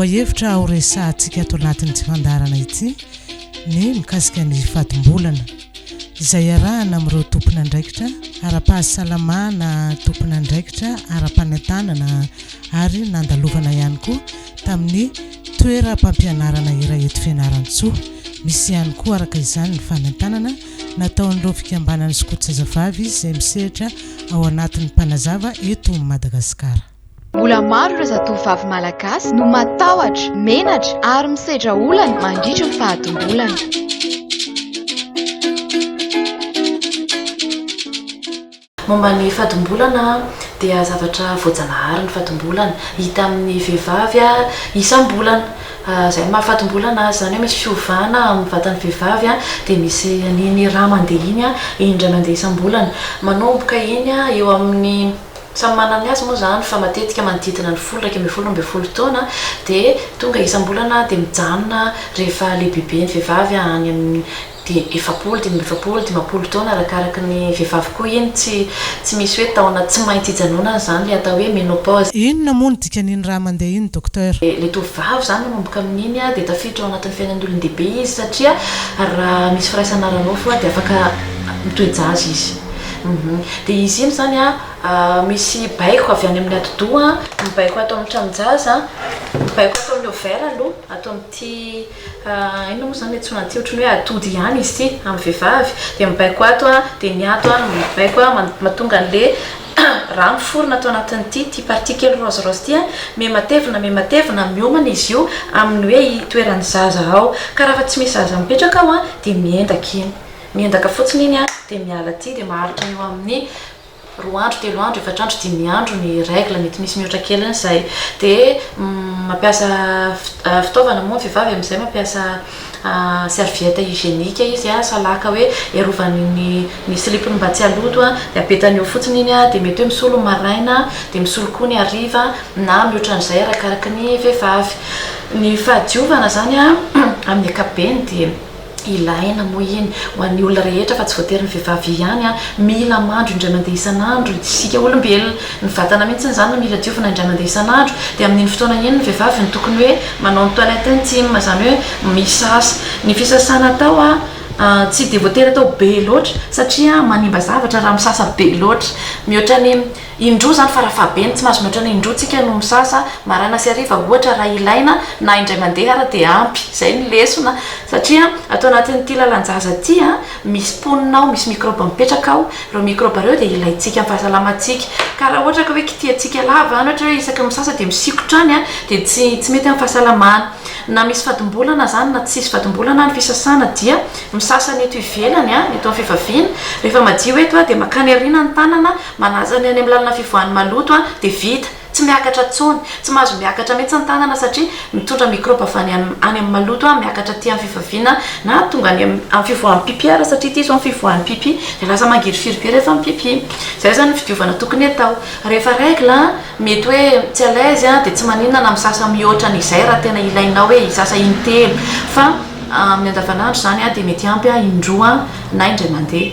Lohahevitra horesahantsika ato anatin'ity fandaharana ity ny mikasika ny fadimbolana, izay iarahana amin'ireo tompon'andraikitra ara-pahasalamana, tompon'andraikitra ara-panentanana ary nandalovana ihany koa tamin'ny toeram-pampianarana iray eto Fianarantsoa. Misy ihany koa araka izany ny fanentanana nataon'ireo fikambanan'ny skoto zazavavy izay misehatra ao anatin'ny Mpanazava eto Madagasikara. Mbola maro ireo zatovovavy malagasy no matahotra, menatra ary misedra olana mandritra ny fahadimbolana. Momba ny fadimbolana dia zavatra voajanahary ny fadimbolana, hita amin'ny vehivavy isam-bolana, izay no maha fadimbolana azy, izany hoe misy fiovana amin'ny vatan'ny vehivavy dia misy an'iny rà mandeha iny indray mandeha isam-bolana, manomboka iny eo amin'ny, samy manana ny azy moa izany fa matetika manodidina ny folo, 11, 12 taona dia tonga isam-bolana dia mijanona rehefa lehibebe ny vehivavy any amin'ny dia 40, 45, 50 taona arakaraky ny vehivavy koa iny, tsy tsy misy hoe taona tsy maintsy hijanonana izany ilay atao hoe ménopause. Inona moa no dikan'iny raha mandeha iny Docteur? Ilay tovovavy izany manomboka amin'iny dia tafiditra ao anatin'ny fiainan'olon-dehibe izy satria raha misy firaisana ara-nofo dia afaka mitoe-jaza izy. Dia izy iny izany misy baiko avy any amin'ny atidoha, mibaiko ato amin'ny tranon-jaza, mibaiko ato amin'ny ovaire aloha, ato amin'ity. Inona moa izany ilay antsoina an'ity? Ohatran'ny hoe atody ihany izy ity amin'ny vehivavy. Dia mibaiko ato an, dia ny ato an mibaiko an, mahatonga an'ilay rà miforona ato anatin'ity, ity partie kely rose rose ity an, miha-matevina, miha-matevina, miomana izy io amin'ny hoe hitoeran'ny zaza ao. Ka raha fa tsy misy zaza mipetraka ao an, dia miendaka iny. Miendaka fotsiny iny an, dia miala aty, dia maharitra eo amin'ny Roa andro, telo andro, efatra andro, dimy andro ny règle, mety misy mihoatra kely an'izay. Dia mampiasa fitaovana moa ny vehivavy amin'izay, mampiasa serviette hygiénique izy, salaka hoe hiarovany ny ny slip-ny mba tsy haloto, dia apetany eo fotsiny iny, dia mety hoe misolo ny maraina, dia misolo koa ny hariva na mihoatra an'izay arakaraky ny vehivavy. Ny fahadiovana izany amin'ny ankapobeny dia. Ilaina moa iny ho an'ny olona rehetra fa tsy voatery ny vehivavy ihany an! Mila mandro indray mandeha isan'andro isika olombelona. Ny vatana mihitsy izany no mila diovina indray mandeha isan'andro. Dia amin'iny fotoana iny ny vehivavy no tokony hoe manao ny toilette intime, izany hoe misasa. Ny fisasana atao an, tsy dia voatery atao be loatra satria manimba zavatra raha misasa be loatra. Mihoatra ny. Indroa izany farafahabeny, tsy mahazo mihoatra ny indroa tsika no misasa, maraina sy hariva ohatra raha ilaina na indray mandeha ara dia ampy, izay ny lesona satria ato anatin'ity lalan-jaza ity an, misy mponina ao, misy mikraoba mipetraka ao, ireo mikraoba ireo dia ilaintsika amin'ny fahasalamantsika, ka raha ohatra ka hoe kitihantsika lava any ohatra hoe isaky ny misasa dia misikotra any an, dia tsy tsy mety amin'ny fahasalamana, na misy fadimbolana izany na tsisy fadimbolana ny fisasana dia misasa ny eto ivelany an, ny eto amin'ny fivaviana, rehefa madio eto an dia makany aoriana ny tanana, Manaja ny any amin'ny lalana fivoahan'ny maloto an, dia vita. Tsy miakatra intsony. Tsy mahazo miakatra mihitsy ny tanana satria mitondra mikraoba avy any any amin'ny maloto an, miakatra aty amin'ny fivaviana na tonga any amin'ny fivoahan'ny pipi ara satria ity izao ny fivoahan'ny pipi dia lasa mangirifiry be rehefa mipipi. Izay izany ny fidiovana tokony atao. Rehefa règle an, mety hoe tsy à l'aise an, dia tsy maninona na misasa mihoatra an'izay raha tena ilainao hoe hisasa intelo fa amin'ny andavanandro izany an dia mety ampy an indroa na indray mandeha.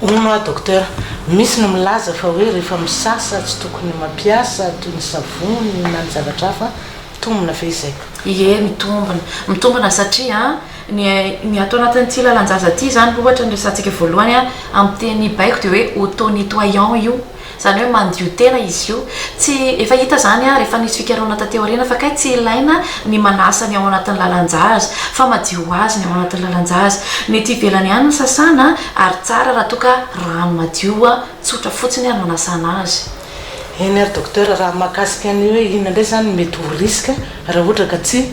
Hono hoa docteur, misy ny milaza fa hoe rehefa misasa tsy tokony mampiasa toy ny savony na ny zavatra hafa, mitombina ve izay? Ie, mitombina. Mitombina satria ny ny ato anatin'ity lalan-jaza ity izany ohatra ny resahantsika voalohany amin'ny teny baiko dia hoe auto-nettoyant io. Izany hoe mandio tena izy io. Tsy, efa hita izany rehefa nisy fikarohana taty aoriana fa kay tsy ilaina ny manasa ny ao anatin'ny lalan-jaza fa madio ho azy ny ao anatin'ny lalan-jaza. Ny ety ivelany ihany no sasana ary tsara raha toa ka rano madio tsotra fotsiny no anasana azy. Eny ary docteur, raha mahakasika ny hoe inona indray izany no mety ho risque raha ohatra ka tsy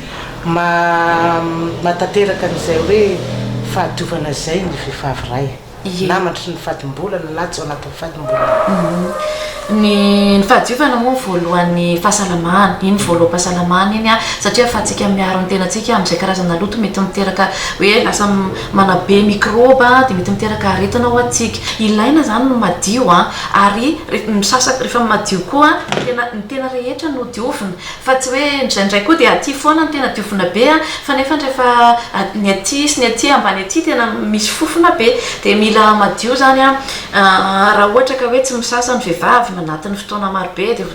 mahatanteraka an'izay hoe fahadiovana izay ny vehivavy iray. Ie. Na mandritry ny fadimbolana na tsy ao anatin'ny fadimbolana. Ny fahadiovana moa voalohan'ny fahasalamana, iny voaloham-pahasalamana iny satria ahafahantsika miaro ny tenantsika amin'izay karazana loto mety miteraka hoe lasa manabe mikraoba dia mety miteraka aretina ho antsika. Ilaina izany ny madio ary misasa rehefa madio koa ny tena ny tena rehetra no diovina. Fa tsy hoe indraindray koa dia aty foana no tena diovina be an, fa nefa rehefa ny aty sy ny aty ambany aty tena misy fofona be, dia mila madio izany an, raha ohatra ka hoe tsy misasa ny vehivavy na. anatin'ny fotoana marobe dia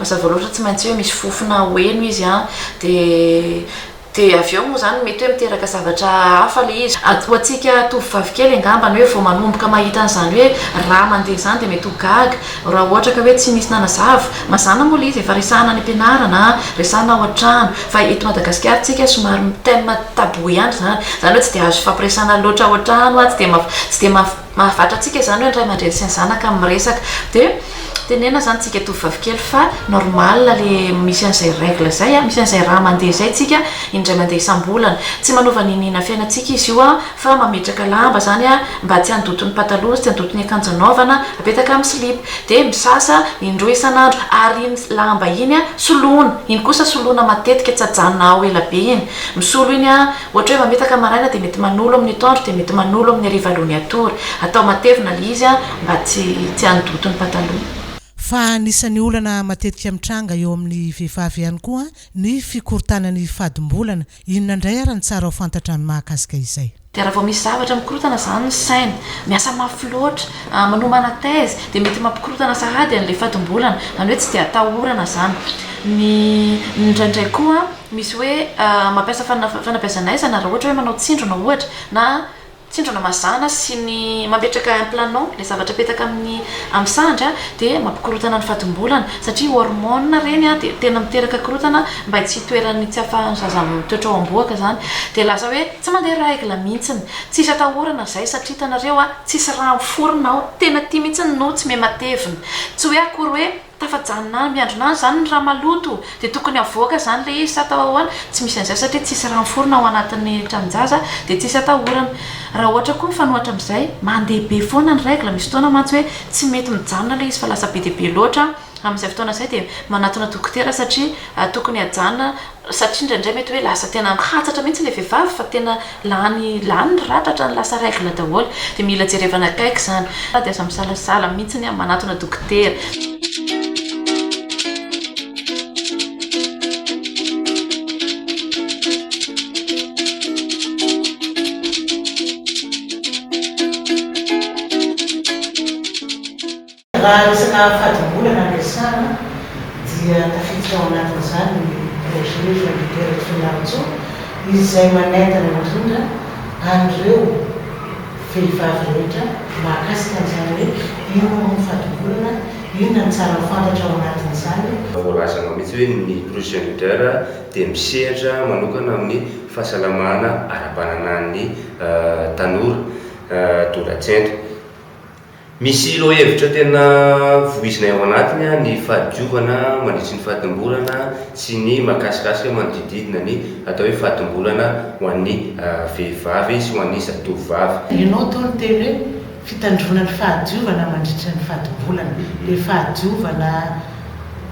mazava loatra tsy maintsy hoe misy fofona ho heno izy an, dia dia avy eo moa izany mety hoe miteraka zavatra hafa ilay izy. Ho antsika tovovavy kely angambany hoe vao manomboka mahita an'izany hoe rà mandeha izany dia mety ho gaga raha ohatra ka hoe tsy nisy nanazava. Mazàna moa ilay izy efa resahana any am-pianarana, resahana ao an-trano fa eto Madagasikara tsika somary thème tabou ihany izany. Izany hoe tsy dia azo ifampiresahana loatra ao an-trano, tsy dia tsy dia Mahavatra antsika izany hoe ny ray aman-dreny sy ny zanaka miresaka. Dia tenenina izany tsika tovovavy kely fa normal le misy an'izay règle izay an, misy an'izay rà mandeha izay tsika indray mandeha isam-bolana. Tsy manova n'inona fiainantsika izy io an, fa mametraka lamba izany an mba tsy handoto ny pataloha sy tsy handoto ny akanjo anaovana, apetaka amin'ny slip. Dia misasa indroa isan'andro ary iny lamba iny an soloina, iny kosa soloina matetika tsy ajanona ao ela be iny. Misolo iny an. Ohatra hoe mametaka maraina dia mety manolo amin'ny atoandro dia mety manolo amin'ny hariva aloha ny hatory. Atao matevina ilay izy mba tsy tsy handoto ny pataloha. Fa anisan'ny olana matetika mitranga eo amin'ny vehivavy ihany koa ny fikorontanan'ny fadimbolana. Inona indray ary ny tsara ho fantatra ny mahakasika izay? Dia raha vao misy zavatra mikorotana izany ny saina, miasa mafy loatra, manomana thèse, dia mety mampikorotana sahady an'ilay fadimbolana. Izany hoe tsy dia atahorana izany. Ny indraindray koa Misy hoe mampiasa fanabeazan'aizana raha ohatra hoe manao tsindrona ohatra na tsindrona mazàna sy ny mametraka implanon, ilay zavatra apetaka amin'ny amin'ny sandry dia mampikorontana ny fadimbolana satria hormone ireny dia tena miteraka korontana mba tsy hitoeran'ny tsy ahafahan'ny zaza mitoetra ao am-bohoka izany dia lasa hoe tsy mandeha règle mihitsiny. Tsisy atahorana izay satria hitanareo tsisy rà miforona ao, tena ity mihitsy no tsy miha-matevina. Tsy hoe akory hoe. Tafajanona any miandrona any izany ny rà maloto dia tokony avoaka izany ilay izy sa atao ahoana? Tsy misy an'izay satria tsisy rà miforona ao anatin'ny tranon-jaza dia tsisy atahorana. Raha ohatra koa mifanohitra amin'izay, mandeha be foana ny règle, misy fotoana mantsy hoe tsy mety mijanona ilay izy fa lasa be dia be loatra, amin'izay fotoana izay dia manatona dokotera satria tokony hajanona satria indraindray mety hoe lasa tena mihatsatra mihitsy ilay vehivavy fa tena lany lany ny ratra hatrany lasa règle daholo dia mila jerevana akaiky izany dia aza misalasala mihitsy ny manatona dokotera. Raha resaka fadimbolana no resahana dia tafiditra ao anatin'izany ny projet Jeune Leader eto Fianarantsoa izay manentana indrindra an'ireo vehivavy rehetra mahakasika an'izany hoe inona moa ny fadimbolana, inona no tsara ho fantatra ao anatin'izany. Voalazanao mihitsy hoe ny projet Jeune Leader dia misehatra manokana amin'ny fahasalamana ara-pananahan'ny tanora, adolatsento. Misy lohahevitra tena voizinay ao anatiny ny fahadiovana mandritry ny fadimbolana sy ny mahakasikasika manodididina ny atao hoe fadimbolana ho an'ny vehivavy sy ho an'ny zatovovavy. Ianao tao niteny hoe fitandroana ny fahadiovana mandritra ny fadimbolana. Ilay fahadiovana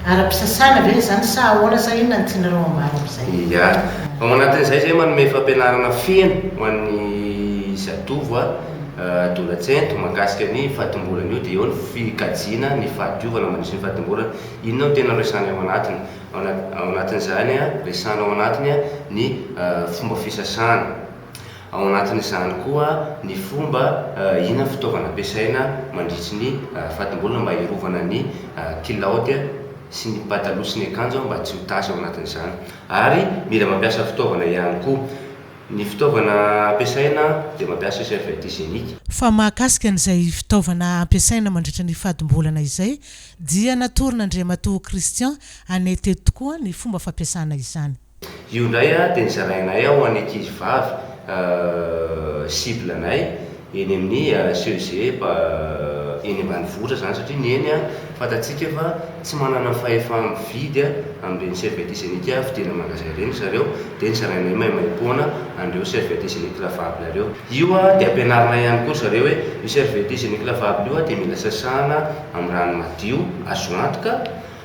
ara-pisasana ve izany sa ahoana sa inona no tianareo ambara amin'izay? Ia. Ao anatin'izay izahay manome fampianarana feno ho an'ny zatovo. Adolatsento, mahakasika ny fadimbolana io dia eo ny fikajiana ny fahadiovana mandritry ny fadimbolana. Inona no tena resahana ao anatiny? Ao anatin'izany, resahana ao anatiny ny fomba fisasana. Ao anatin'izany koa ny fomba inona ny fitaovana ampiasaina mandritry ny fadimbolana mba hiarovana ny kilaoty sy ny pataloha sy ny akanjo mba tsy ho tasy ao anatin'izany. Ary mila mampiasa fitaovana ihany koa. Ny fitaovana ampiasaina dia mampiasa serviette hygiénique. Fa mahakasika an'izay fitaovana ampiasaina mandritra ny fadimbolana izay dia natoron'Andriamatoa Christian anay teto tokoa ny fomba fampiasana izany. Io indray dia nozarainay ho an'ny ankizy vavy cible anay eny amin'ny CEG eny ambanivohitra izany satria ny eny fantatsika fa tsy manana fahefa-mividy amin'ireny serviette hygiénique vidiana magazay ireny ry zareo dia nozarainay maimaimpoana an'ireo serviette hygiénique lavable ireo. Io dia ampianarina ihany koa ry zareo hoe io serviette hygiénique lavable io dia mila sasana amin'ny rano madio azo antoka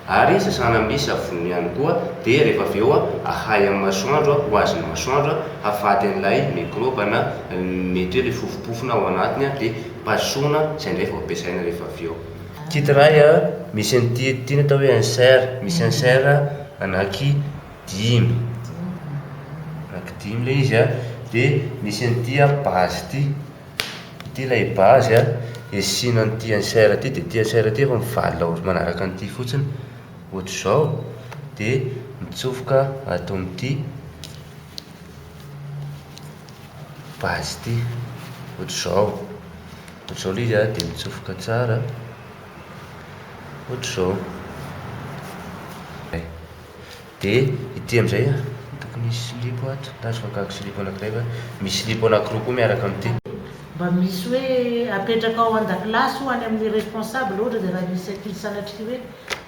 Ary sasana amin'ny savony ihany koa dia rehefa avy eo ahay amin'ny masoandro ho azon'ny masoandro hahafaty an'ilay mikrôba na mety hoe ilay fofompofona ao anatiny dia pasoana izay indray vao ampiasaina rehefa avy eo. Kit iray misy an'ity ity no atao hoe insert, misy insert anaky dimy, anaky dimy ilay izy dia misy an'ity base ity. Ity ilay base a, Asiana an'ity insert ity dia ity insert ity efa mivalona ohatry manaraka an'ity fotsiny ohatr'izao dia mitsofoka ato amin'ity base ity ohatr'izao, ohatr'izao ilay izy dia mitsofoka tsara ohatr'izao. Dia ity amin'izay an, tokony hisy silipo ato, na azo fakako silipo anankiray va? Misy silipo anankiroa koa miaraka amin'ity. Mba misy hoe apetraka ao andakilasy ho any amin'ny responsable ohatra dia raha misy ankizy sanatria hoe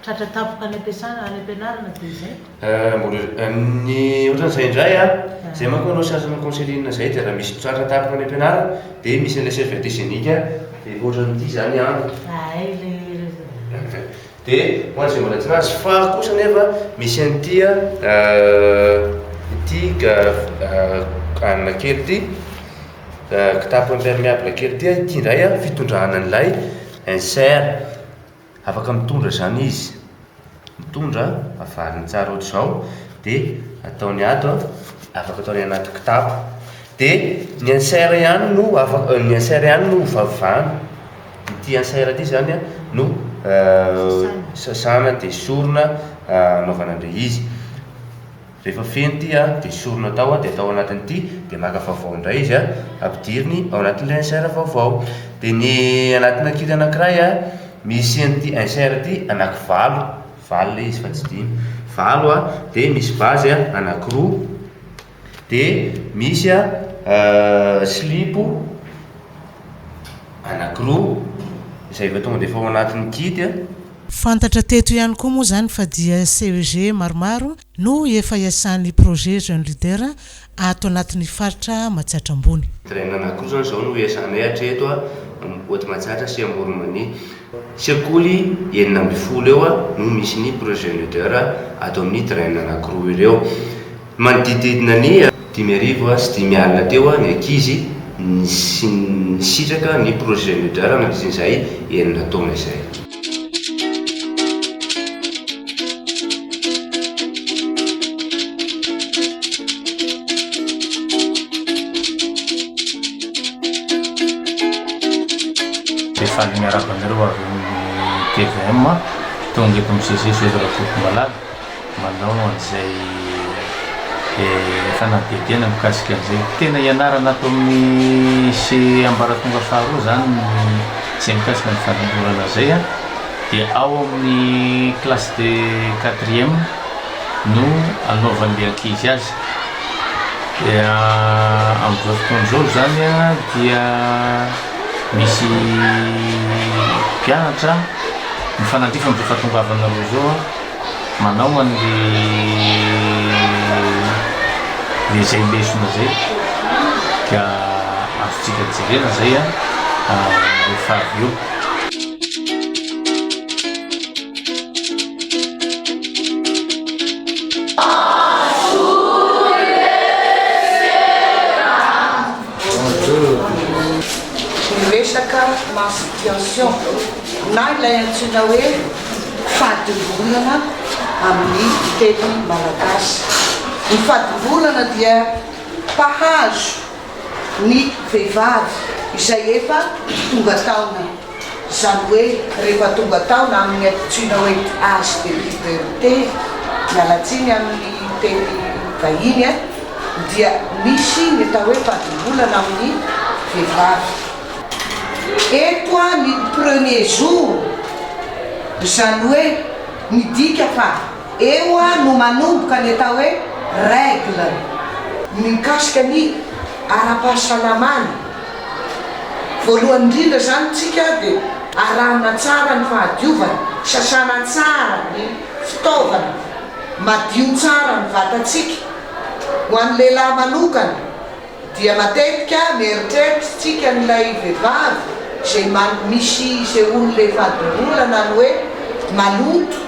tratra tampoka any ampiasana any ampianarana dia izay. Mbola ny ohatran'izay indray an, izay manko manao charge ny conseline izay dia raha misy tratra tampoka any ampianarana dia misy an'ilay serviette hygiénique dia ohatran'ity izany an. Hay ilay. Dia ho an'izay mbola tsy nahazo fa kosa anefa misy an'ity an, ity hanina kely ity. Kitapo impermeable kely ity, ity indray an fitondrana an'ilay insert, afaka mitondra izany izy, mitondra, avalony tsara ohatr'izao dia ataony ato an, afaka ataony anaty kitapo, dia ny insert ihany no afaka, ny insert ihany no vavana, ity insert ity izany an no sasana dia esorina anaovana an'ilay izy. Rehefa feno ity dia esorina tao dia atao anatin'ity dia maka vaovao indray izy ampidiriny ao anatin'ilay insert vaovao. Dia ny anatina kit anankiray misy an'ity insert ity ananky valo, valo ilay izy fa tsy dimy, valo dia misy base anankiroa dia misy silipo anankiroa izay efa tonga dia efa ao anatin'ny kit. Fantatra teto ihany koa moa izany fa dia CEG maromaro no efa iasan'ny projet Jeune Leader ato anatin'ny faritra Matsiatra Ambony. Train anankiroa izany izao no iasanay hatreto Haute Matsiatra sy Amoron'i Mania. Sekoly 16 eo no misy ny projet Jeune Leader ato amin'ny train anankiroa ireo. Manodidididina ny 550 teo ny ankizy nisitraka ny projet Leader nandritra izay enina taona izay. Dia faly miarahaba anareo avy amin'ny tvm tonga eto amin'ny CG Seza Rakotomalala. manao an'izay fanadihadiana mikasika an'izay. Tena ianarana ato amin'ny lycée ambaratonga faharoa izany ny izay mikasika ny fanamborana izay dia ao amin'ny classe de quatrième no anaovan'ilay ankizy azy. Dia amin'izao fotoana izao izany dia misy mpianatra mifanandrify amin'izao fahatongavanareo izao. manao an'le le zay lesona zay ka azontsika jerena zay an rehefa avy eo. Ny resaka menstruation na ilay antsoina hoe fadimbolana amin'ny teny malagasy. Ny fadimbolana dia mpahazo ny vehivavy izay efa tonga taona, izany hoe rehefa tonga taona amin'ny antsoina hoe âge de puberté, miala tsiny amin'ny teny vahiny a, dia misy ny atao hoe fadimbolana amin'ny vehivavy. Eto ny premier jour, izany hoe midika fa eo no manomboka ny atao hoe règle. Mikasika ny ara-pahasalamana, voalohany indrindra izany tsika dia arahina tsara ny fahadiovana, sasana tsara ny fitaovana, madio tsara ny vatantsika. Ho an'ny lehilahy manokana dia matetika mieritreritra tsika an'ilay vehivavy izay misy isehoan'ilay fadimbolana ny hoe maloto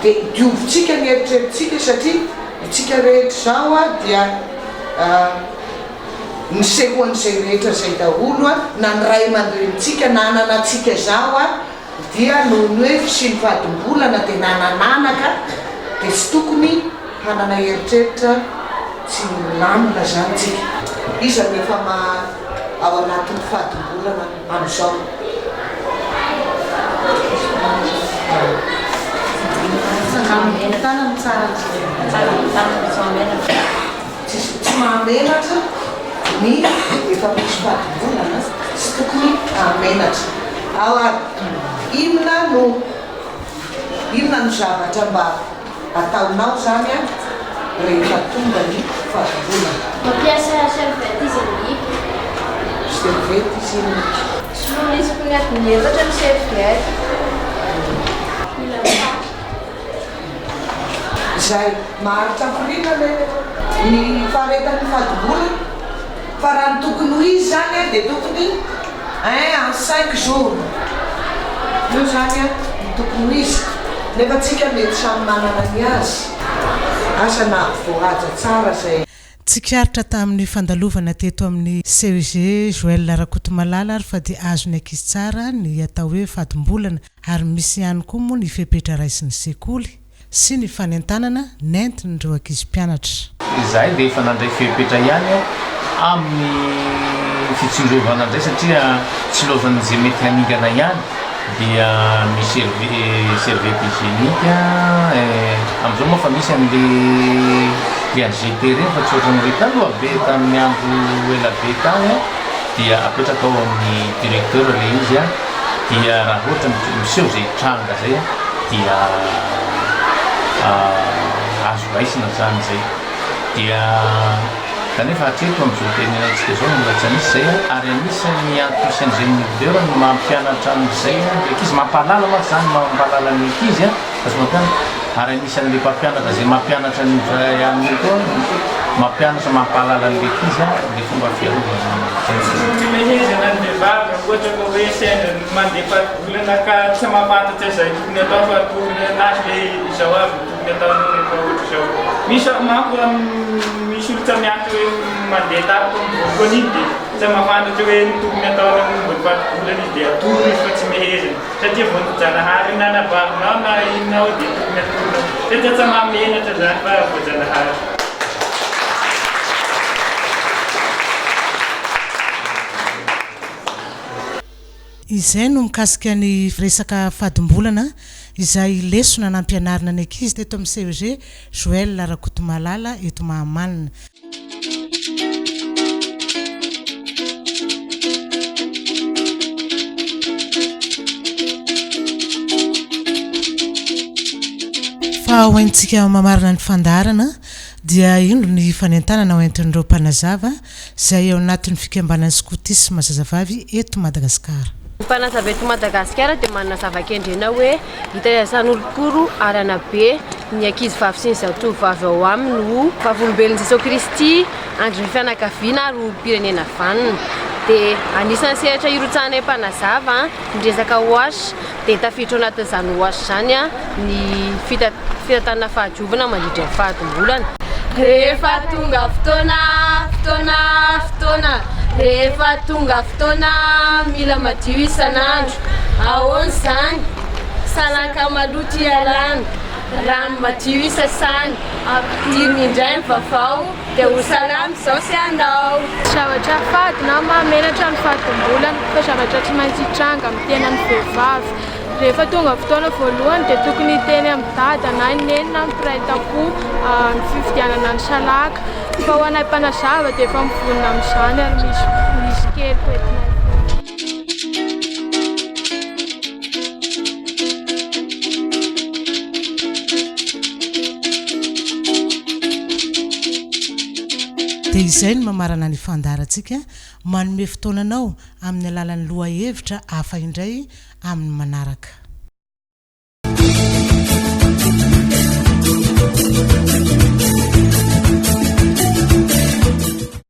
dia diovintsika ny eritreritsika satria itsika rehetra izao dia nisehoan'izay rehetra izay daholo na ny ray aman-drenintsika nanana antsika izao dia noho ny hoe fisian'ny fadimbolana dia nanan'anaka dia tsy tokony hanana eritreritra tsy milamina izany tsika. Iza no efa ma. ao anatin'ny fadimbolana amin'izao. Tsy mahamenatra ny efa misy fadimbolana, tsy tokony hahamenatra. Ao ary, inona no inona no zavatra mba ataonao izany an rehefa tonga ny fadimbolana? Mampiasa serviette hygiénique. Serviette hygiénique. Soloina isaky ny adiny efatra ny serviette. Mila mitaky. Izay maharitra hafiriana le ny faharetan'ny fadimbolana fa raha ny tokony ho izy izany an dia tokony un à cinq jours io izany an ny tokony ho izy nefa tsika mety samy manana ny azy asa na voahaja tsara izay Tsikaritra tamin'ny fandalovana teto amin'ny CEG Joël Rakotomalala ary fa dia azon'ny ankizy tsara ny atao hoe fadimbolana ary misy ihany koa moa ny fepetra raisin'ny sekoly sy ny fanentanana nentin'ireo ankizy mpianatra. Izahay dia efa nandray fepetra ihany amin'ny fitsinjovana indray satria tsy laozan'izay mety haningana ihany dia misy serviette hygiénique amin'izao moa fa misy an'le le AGT ireny fa tsy ohatran'ireny taloha be tamin'ny andro ela be tany dia apetraka ao amin'ny directeur le izy dia raha ohatra miseho izay tranga izay dia azo raisina izany izay dia kanefa hatreto amin'izao tenenantsika izao mbola tsy anisy izay ary anisan'ny antom-pisian'ny jeune leader ny mampianatra an'izay ny ankizy mampahalala mantsy izany mampahalala ny ankizy fa tsy mampianatra ary anisan'le mpampianatra izay mampianatra an'io ihany koa mampianatra mampahalala an'le ankizy le fomba fiarovana Tsy mihezana ny vehivavy raha ohatra ka hoe sendra ny mandeha faribolana ka tsy mahafantatra izay tokony atao fa tokony anazy hoe izao avy no tokony ataonao rehefa ohatra izao. Misy manko misy olo tsy mianatra hoe mandeha tampoka amin'ny voalohany iny dia tsy mahafantatra hoe ny tokony ataony momba ny faribolana izy dia atoro izy fa tsy mihezana satria voajanahary na anavavinao na inona ao dia tokony atoronao satria tsy mahamenatra zany fa voajanahary. Izay no mikasika ny resaka fadimbolana izay lesona nampianarina ny ankizy teto amin'ny CEG Joël Rakotomalala eto Mahamalina. Fa ho haintsika mamarana ny fandaharana dia indro ny fanentanana ho entin'ireo mpanazava izay ao anatin'ny fikambanan'ny skotisma zazavavy eto Madagasikara. Ny mpanazava eto Madagasikara dia manana zava-kendrena hoe hitaiza-san'olon-koro ary hanabe ny ankizivavy sy ny zatovovavy ao aminy ho vavolombelon'i Jesoa Kristy, andrin'ny fianakaviana ary ho olom-pirenena vanona. Dia anisan'ny sehatra irotsahanay mpanazava ny resaka wash, dia tafiditra ao anatin'izany wash izany ny fitantanana fahadiovana mandritra ny fadimbolana. Rehefa tonga fotoana, fotoana, fotoana Rehefa tonga fotoana, mila madio isan'andro Ahoana izany? Salaka maloto ialana, rano madio isasana Ampidirina indray ny vaovao, dia ho salama izao sy ianao. Zavatra fady na mahamenatra ny fadimbolana fa zavatra tsy maintsy hitranga amin'ny tenan'ny vehivavy. Rehefa tonga fotoana voalohany dia tokony hiteny amin'ny dada na i neny na ny mpiray tampo ny fividianana ny salaka. Fa ho anay mpanazava dia efa mivonona amin'izany ary misy misy kely hoentinay foana. Dia izay no mamarana ny fandaharantsika, manome fotoana anao amin'ny alalan'ny lohahevitra hafa indray amin'ny manaraka.